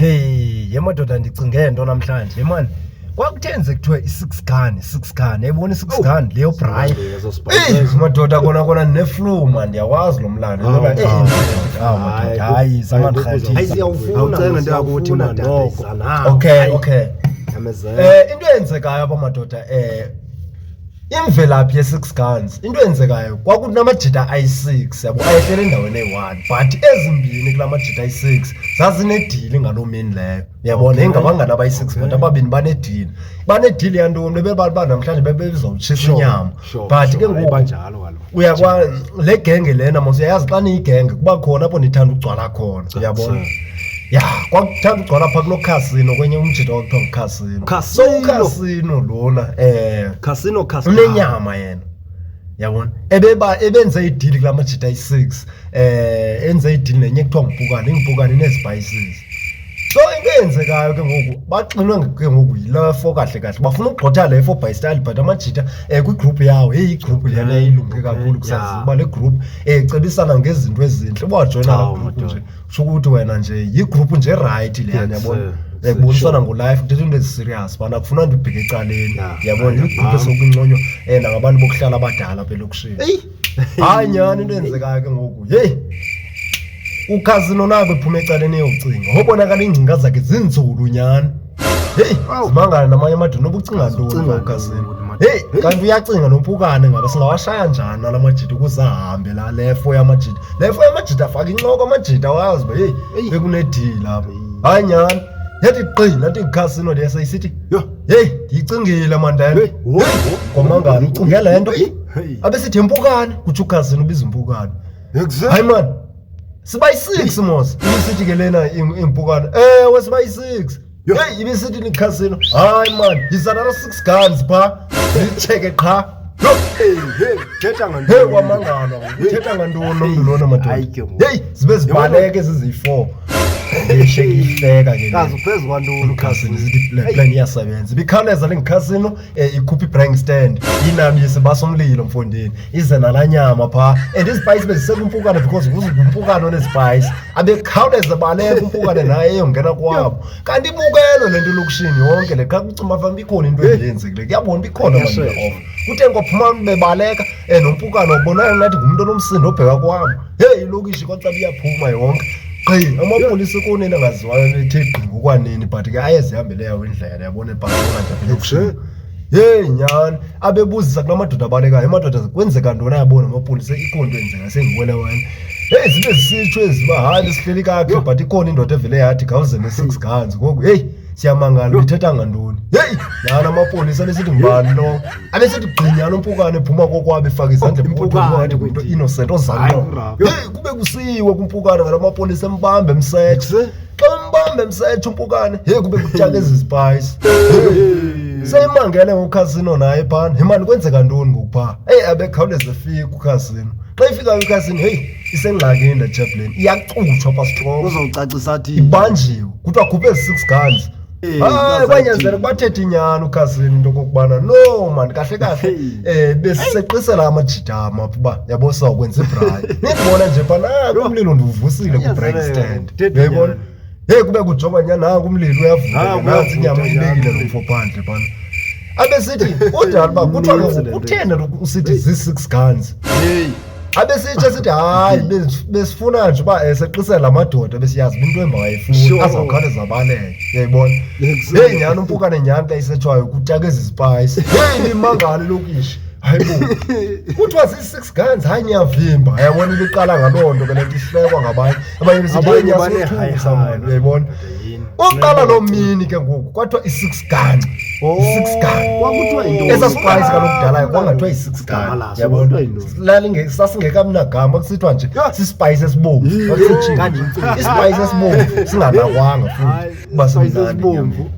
Hey, yemadoda, ndicinge nto namhlanje mani. Kwakutheni ze kuthiwe i-six gun, i-six gun? Yayibona i-six gun leyo, braai? Eyi madoda, kona kona ndineflu man, ndiyawazi lo mlando. Hawu, Eyi, hawu. madoda, hawu, madoda, hayi zamandikhathisa. Hayi, siyawufuna. Awucenga into yakuthi Siyawufuna, man, tata, noko. yiza nawo. Okay. Nyamezela. Into eyenzekayo apha madoda, imvelaphi ye-six guns, into eyenzekayo kwakunamajita ayi-6, yabo, ayehlele endaweni eyi-one, but ezimbini kula majita ayi-6 zazinedeal ngaloo mini leyo, uyabona. Ingabangani abayi-6, but ababini banedeal. Banedeal yantoni? Bebebazi uba namhlanje bebezawutshisa inyama, but ke Hayi, ngoku banjalo kaloku. Uyakwa le genge lena mos, uyayazi xa niyigenge kuba khona apho nithanda ukugcwala khona, uyabona. Ya, kwakuthanda ugcwala phaa kulo Casino, kwenye umjita kwakuthiwa nguCasino. Casino. So uCasino lona Casino, casino. unenyama yena, yabona. Ebeba ebenze ideal kula majita ayi-6, enze ideal nenye kuthiwa ngumpukane. Ingumpukane inezi-spices. So into eyenzekayo ke ngoku, baxinwe ke ngoku yilefo. Kahle kahle bafuna ukugxotha lefo by style, but amajita kwigroup yawo, heyi, igroup leyana yayilunge kakhulu. Kusaziwa uba le group cebisana ngezinto ezintle. Uba wajoyina laa Hawu, group madoda. nje, kusho ukuthi wena nje yigroup nje right leyana, yabona. Yes, sir. Kubonisana ngolife, kuthetha into eziserious bana, kufuna nto ibheke ecaleni, yabona. Yigroup esokunconywa nangabantu bokuhlala abadala apha elokishini. Hayi nyhani, into eyenzekayo ke ngoku, heyi, uCasino nako ephuma ecaleni eyocinga, wobonakala iingcinga zakhe zinzulu nyhani. Heyi, zimangala namanye amadoda noba ucinga ntoni Ucinga uCasino. ntoni, madoda? Heyi, kanti uyacinga nompukane, ngaba singawashaya njani nala majita ukuze ahambe laa lefo yamajita? Lefo yamajita afake intloko amajita, awazi uba heyi, bekunedeal apha. Hayi nyhani, yathi qi nathi iCasino leyo seyisithi, Yho. heyi, ndiyicingile mandela. Hey, wo, wo. Kwamangala ucinge le nto. Hey. Abesithi impukane, kutsho uCasino, ubiza impukane. Hayi mani, siba yi-six mos. Ibisithi ke lena impukane, ewe, siba yi-six. Yho. Heyi, ibisithi iCasino, hayi mani, yiza nalo six guns phaa, nditsheke qha. Yho. Hey, hey, thetha ngantoni? Heyi, kwamangalwa, uthetha ngantoni lo mntu lona madoda? Hayi ke ngoku. Heyi, zibe zibaleke ziziyi-four, isheke ihleka ke le. Kazi uphezu kwantoni? UCasino isithi le plan iyasebenza. Ibikhawuleza le ngiCasino, ikhupha i-brand stand, inabise, basa umlilo mfondini, ize nalaa nyama phaa, and izispice bezisekumpukane because ngumpukane onezispice. Abekhawuleze baleka umpukane naye eyongena kwabo, kanti ibukelwe le nto elokishini yonke le. Qha kucima fanuba ikhona into endiyenzekile, kuyabona uba ikhona abantu Iyashesha. off. Kuthe kwaphuma bebaleka, nompukane wabonakala ngathi ngumntu onomsindo obheka kwabo. Heyi, ilokishi kwacaba iyaphuma yonke gqi, amapolisa ekoneni angaziwayo bethe gqi ngokwanini, but ke ayezihambele yawo indlela, yabona, ebhasona nje apha elokishini. Heyi nyhani, abebuzisa kula madoda abalekayo, amadoda, kwenzeka ntoni? Ayabona amapolisa ikhona into eyenzeka, sengiwele wena. Heyi, zibe zisitsho ezi uba hayi, besihleli kakuhle, but ikhona indoda evele yathi khawuze ne-six guns. Ngoku heyi, siyamangala, ubithetha ngantoni? Heyi nyhani, amapolisa abesithi ngubani lo? Abesithi gqinyana umpukane ephuma kokwabo, efake izandla empokothweni, Impukane ngathi ngumntu kwedini. innocent Hayi, ozanqo. kurapha. Heyi, kube kusiwe kumpukane ngala mapolisa, embambe, emsetshe. Xa umbambe, emsetshe umpukane, heyi, kube kutyaka ezi spice. Seyimangele ngoCasino naye phana, imani, kwenzeka ntoni ngoku phaa? Eyi, abekhawuleze efika uCasino. Xa ifikayo iCasino, heyi, isengxakini le chaplain, iyacutshwa pha strong. Uzowucacisa athi Ibanjiwe, kuthiwa khuphe ezi six guns. Eh, Hayi, kazathi. kwanyanzeleka bathethe inyani uCasino into okokubana no man, kahle kahle Hey. besiseqisela amajita apha uba yabo sizawukwenza ibraai, nindibona nje pha naku umlilo ndiwuvusile ku-braai stand. Thetha Uyayibona. inyani. Heyi, kube kujongwa nyani, nanku umlilo uyavuka. Ah, nantsi inyama uyavutha uyibekile nyani. lo mfo phandle phana. Abesithi udala uba kuthiwa Mnintsi ke le nto. kutheni lo usithi zii-six guns? Hey. Abesitsho esithi hayi, besifuna nje uba seqisela amadoda, besiyazi uba into emawayifuni azawukhawuleza abaleke, uyayibona. Heyi nyhani, umpukane nyhani xa isetshwayo kutyaka ezi zispice. Heyi, limangalo ilokishi, hayi bo, kuthiwa zii-six guns. Hayi, niyavimba, yabona, ibiqala ngaloo nto ke le nto, ihlekwa ngabanye, abanye besithi Abanye "Hey, bane niyasothusa hayi, man," hayi. uyayibona. Yini? Uqala loo mini ke ngoku kwathiwa i-six gun, i-six gun. Kwakuthiwa yintoni? Esa spice kaloku kudala kwangathiwa yi-six Igama gun, laso, yabona. kwakuthiwa yintoni? Sasingekaminagama, kusithiwa nje sispice esibomvu. Yho, Kwakusitshiwo. kanti Ispice esibomvu singanakwanga futhi Hayi, uba ispice simnandi esibomvu. enyameni.